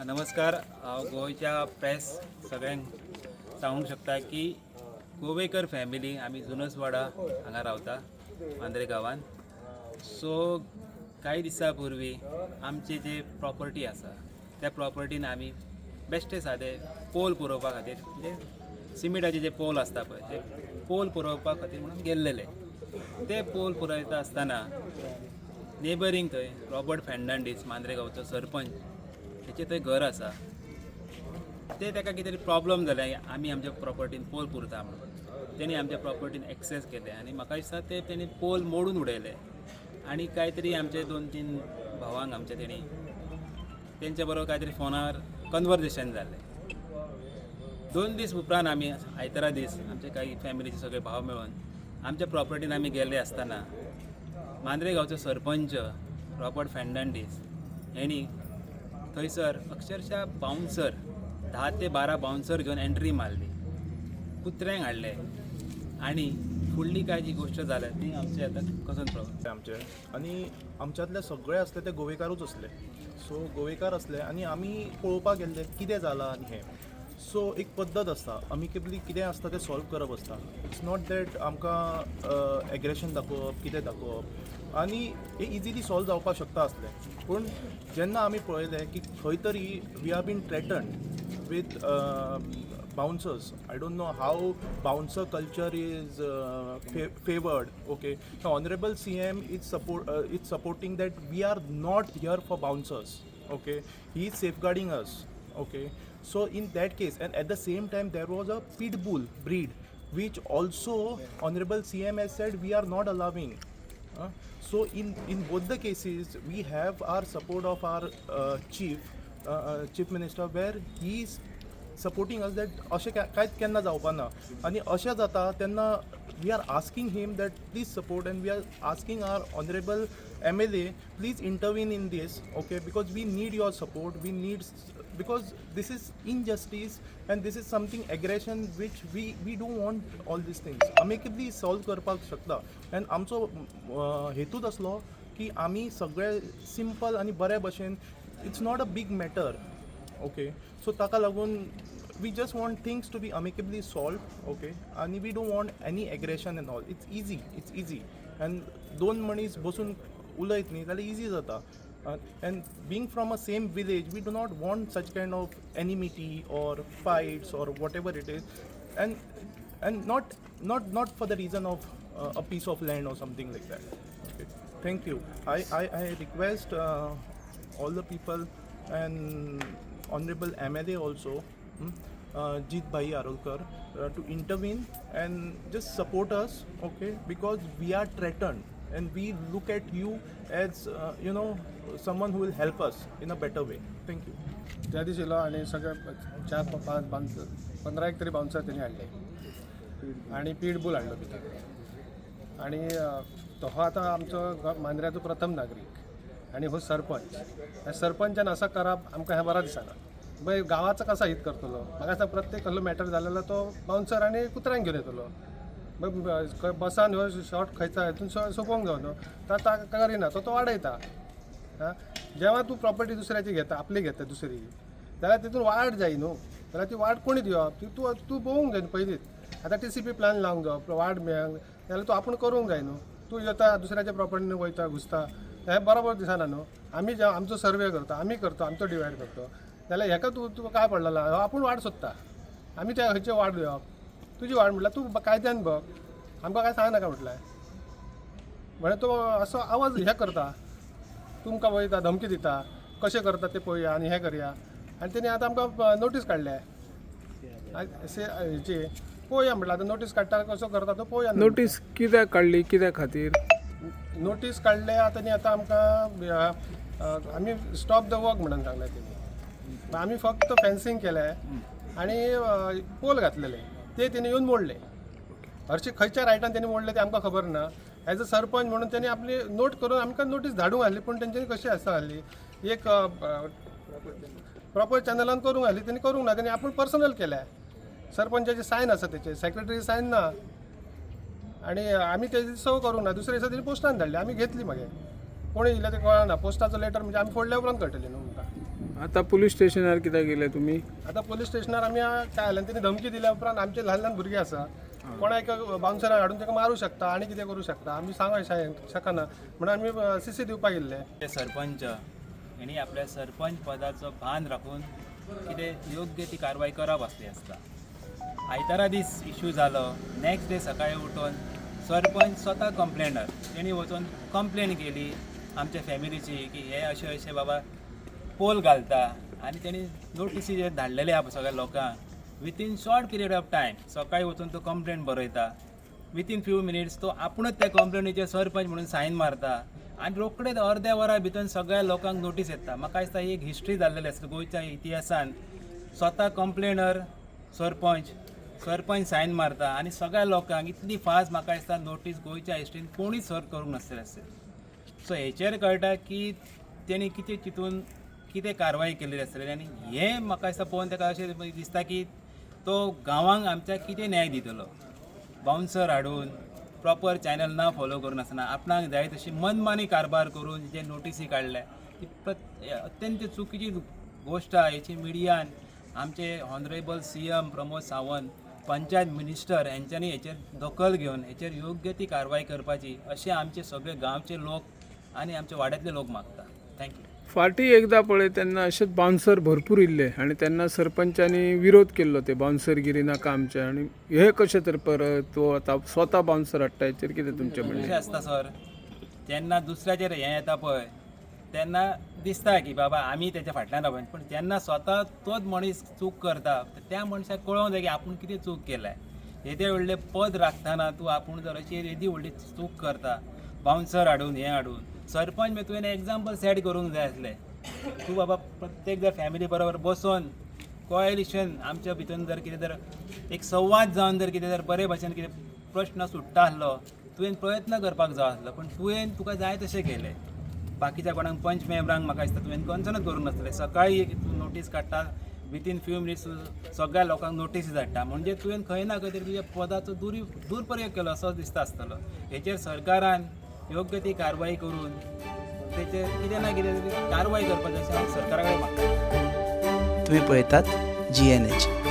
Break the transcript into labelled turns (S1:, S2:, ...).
S1: नमस्कार. हांव गोंयच्या प्रेस सगळ्यांक सांगूंक शकता की गोवेकर फॅमिली आमी जुनसवाडा हांगा रावता, मांद्रे गांवान. सो कांय दिसां पूर्वी आमची जी प्रॉपर्टी आसा, त्या प्रॉपर्टीन आमी बेश्टे सादे पोल पुरोवपा खातीर, म्हणजे सिमिटाचे जे पोल आसता पळय, ते पोल पुरोवपा खातीर म्हणून गेल्लेले. ते पोल पुरयता आसतना नेबरींग थंय रॉबर्ट फेर्नांडीस, मांद्रे गांवचो सरपंच, तेचें थंय घर आसा. ते ताका कितें तरी प्रॉब्लम जालें, आमी आमच्या प्रॉपर्टीन पोल पुरता म्हणून. तेणी आमच्या प्रॉपर्टीन एक्सेस केले आनी म्हाका दिसता ते तेणी पोल मोडून उडयले आनी कांय तरी आमचे दोन तीन भावांक आमच्या तेणी तेंच्या बरोबर कांय तरी फोनार कन्वर्जेशन जालें. 2 दीस उपरांत आमी आयतारा दीस आमचे काही फॅमिलीचे सगळे भाव मेळून आमच्या प्रॉपर्टीन आमी गेले आसतना मांद्रे गांवचो सरपंच रॉबर्ट फेर्नांडीस हेणी थंयसर अक्षरशः बाउन्सर, 10 ते 12 बाउन्सर घेवन एंट्री मारली, कुत्र्यांक हाडले आनी फुडली काय जी गोश्ट जाल्या ती आमची आतां कसो प्रॉब्लम.
S2: आमचे आनी आमच्यांतले सगळे आसले ते गोवेकारूच आसले. सो गोवेकार आसले आनी आमी पळोवपाक गेल्ले कितें जालां. आनी हें सो एक पद्दत आसता, अमिकेबली कितें आसता तें सॉल्व करप आसता. It's not that आमकां एग्रेशन दाखोवप, कितें दाखोवप, आनी हें इजिली सॉल्व जावपाक शकता आसलें. पूण जेन्ना आमी पळयलें की खंय तरी we are been threatened with bouncers. I don't know how bouncer culture is favored. Okay, the honorable CM is supporting that we are not here for bouncers. Okay, he is safeguarding us. Okay, so in that case, and at the same time, there was a pit bull breed, which also honorable CM has said we are not allowing. So in both the cases, we have our support of our chief minister, where he is supporting us that अशें कांयच केन्ना जावपा ना. आनी अशें जाता तेन्ना we are asking him that please support, and we are asking our honorable MLA, please intervene in this, okay, because we need your support. We need, because this is injustice and this is something aggression which we don't want. All these things amicably solve करपाक शकता. And आमचो हेतूच आसलो की आमी सगळे simple आनी बरे भशेन. It's not a big matter, okay? So ताका लागून we just want things to be amicably solve, okay? आनी we don't want any aggression and all. It's easy, it's easy. And दोन मनीस बसून उलयत न्ही जाल्यार इजी जाता. And being from a same village, we do not want such kind of enmity or fights or whatever it is, and not for the reason of a piece of land or something like that. Okay. Thank you. I request all the people and honorable MLA also, Jeet Bhai Arolkar, to intervene and just support us, okay? Because we are threatened and we look at you as someone who will help us in a better way. Thank you.
S3: त्या दीस येयलो आनी सगळे चार पांच bouncer, 15 एक तरी bouncer तेणी हाडले आनी पीटबूल हाडलो भितर. आनी तो हो आतां आमचो मांद्र्याचो प्रथम नागरीक आनी हो सरपंच. ह्या सरपंचान असो करप आमकां हें बरें दिसना. पळय, गांवाचो कसो हित करतलो? म्हाका दिसता प्रत्येक कसलो मॅटर जालेलो तो बाउन्सर आनी कुत्र्यांक घेवन येतलो. खंय बसान ह्यो शॉर्ट खंयचा हितून सोंपोवंक जाव न्हू. तो ताका करिना, तो तो वाडयता. आं, जेव्हा तूं प्रॉपर्टी दुसऱ्याची घेता, आपली घेता दुसरी जाल्यार तितून वाड जाय न्हू. जाल्यार ती वाड कोणी दिवप? ती तूं तूं पळोवंक जाय न्हू पयलींच. आतां टीसीपी प्लॅन लावंक जावो, वाड मेळंक जाल्यार तूं आपूण करूंक जाय न्हू. तूं येता, दुसऱ्याच्या प्रॉपर्टीन वयता, घुसता, हें बरोबर दिसना न्हू. आमी जेन्ना आमचो सर्वे करता, आमी करता, आमचो डिवायड करता, जाल्यार हेका तूं तुका काय पडलेला? हो आपूण वाड सोदता. आमी त्या खंयचे वाड दिवप? तुजी वाड म्हटल्यार तूं कायद्यान बघ, आमकां काय सांग नाका म्हटल्यार. म्हळ्यार तो असो आवाज हे करता, तुमकां वयता, धमकी दिता, कशें करता ते पळोवया आनी हें करया. आनी तेणी आतां आमकां नोटीस काडल्या हेची. पळोवया म्हटल्यार, आतां नोटीस काडटा, कसो करता तो पळोवया.
S4: नोटीस कित्याक काडली, कित्या खातीर?
S3: नोटीस काडले आतां तेणी. आतां आमकां आमी स्टॉप the work म्हणून सांगलें तेणी. आमी फक्त फेन्सिंग केलें आनी पोल घातलेले, ते तेणी येवन मोडले. हरशीं खंयच्या रायटान तेणी मोडले ते आमकां खबर ना. एज अ सरपंच म्हणून तेणी आपली नोट करून आमकां नोटीस धाडूंक आसली, पूण तेंच्यांनी कशी आसा आसली, एक प्रॉपर चॅनलान करूंक आसली, तेणी करूंक ना. तेणी आपूण पर्सनल केल्या. सरपंचाची सायन आसा तेचे, सेक्रेटरी सायन ना. आनी आमी तेजी सव करूंक ना. दुसऱ्या दिसा तेणी पोस्टान धाडली, आमी घेतली. मागीर कोणी दिल्या ते कळना. पोस्टाचो लेटर म्हणजे आमी फोडल्या उपरांत कळटलें न्हू आमकां.
S4: आतां पुलीस स्टेशनार कित्याक गेले तुमी?
S3: आतां पोलीस स्टेशनार आमी काय जालें, तेणी धमकी दिल्या उपरांत आमचे ल्हान ल्हान भुरगे आसा, कोणा एक बाउन्सराक हाडून ताका मारूं शकता आनी कितें करूं शकता, आमी सांगूंक शकना म्हणून आमी सीसी दिवपाक येयल्ले.
S1: ते सरपंच हेणी आपल्या सरपंच पदाचो भान राखून कितें योग्य ती कारवाय करप आसली आसता. आयतारा दीस इशू जालो, नेक्स्ट डे सकाळी उठून सरपंच स्वता कंप्लेनर तेणी वचून कंप्लेन केली आमच्या फॅमिलीची की हे अशें अशें बाबा पोल घालता आनी तेणी नोटीसी जे धाडलेले आहा सगळ्या लोकांक within short period of time. सकाळी वचून तो कंप्लेन बरयता, विथीन फ्यू मिनिट्स तो आपणच त्या कंप्लेनीचेर सरपंच म्हणून सायन मारता आनी रोखडेच अर्द्या वरा भितर सगळ्या लोकांक नोटीस येता. म्हाका दिसता ही एक हिस्ट्री जाल्लेली आसा गोंयच्या इतिहासान. स्वता कंप्लेनर सरपंच, सरपंच सायन मारता आनी सगळ्या लोकांक इतली फास्ट, म्हाका दिसता नोटीस गोंयच्या हिस्ट्रीन कोणीच सर्व करूंक नासतले आसतले. सो हेचेर कळटा की तेणी कितें चिंतून कितें कारवाय केल्ली आसतली आनी हें म्हाका दिसता पळोवन ताका अशें दिसता की तो गांवांक आमच्या कितें न्याय दितलो. बाउन्सर हाडून प्रॉपर चॅनल ना फॉलो करून आसतना आपणाक जाय तशी मनमानी कारभार करून जे नोटीसी काडल्या ती अत्यंत चुकीची गोश्ट आहा. हेची मिडियान आमचे honourable CM Pramod Sawant, panchayat minister हेंच्यांनी हेचेर दखल घेवन हेचेर योग्य ती कारवाय करपाची अशें आमचे सगळे गांवचे लोक आनी आमचे वाड्यांतले लोक मागता. Thank you.
S4: फाटीं एकदां पळय तेन्ना अशेंच बाउन्सर भरपूर इल्ले आनी तेन्ना सरपंचांनी विरोध केल्लो, ते बाउन्सरगिरी नाका आमचे. आनी हे कशें तर परत तो आतां स्वता बाउन्सर हाडटा, हेचेर कितें तुमचें म्हणणें?
S1: कशें आसता सर, जेन्ना दुसऱ्याचेर हें येता पळय तेन्ना दिसता की बाबा आमी तेच्या फाटल्यान रावप, पूण जेन्ना स्वता तोच मनीस चूक करता त्या मनशाक कळोंक जाय की आपूण कितें चूक केल्या. येदें व्हडलें पद राखतना तूं आपूण जर अशी येदी व्हडली चूक करता, बाउन्सर हाडून हें हाडून, सरपंच मागीर तुवें एग्जाम्पल सेट करूंक जाय आसलें. तूं बाबा प्रत्येक जर फॅमिली बरोबर बसोन कोएलिशन आमच्या भितून जर कितें जर एक संवाद जावन जर कितें जर बरे भाशेन कितें प्रश्न सुट्टा आसलो, तुवें प्रयत्न करपाक जाय आसलो, पूण तुवें तुका जाय तशें केलें. बाकीच्या कोणाक पंच मेंबरांक म्हाका दिसता तुवें कन्सर्नच करूंक नासलें. सकाळी एक तूं नोटीस काडटा, विथीन फ्यू मिनिट्स सगळ्या लोकांक नोटीस धाडटा, म्हणजे तुवें खंय ना खंय तरी तुज्या पदाचो दुरुपयोग केलो असो दिसता आसतलो. हेचेर सरकारान योग्य ती कारवाय करून तेचेर कितें ना कितें तरी कारवाय करपाक जाय अशें हांव सरकारा कडेन मागता.
S5: तुम्ही पळयतात GNH.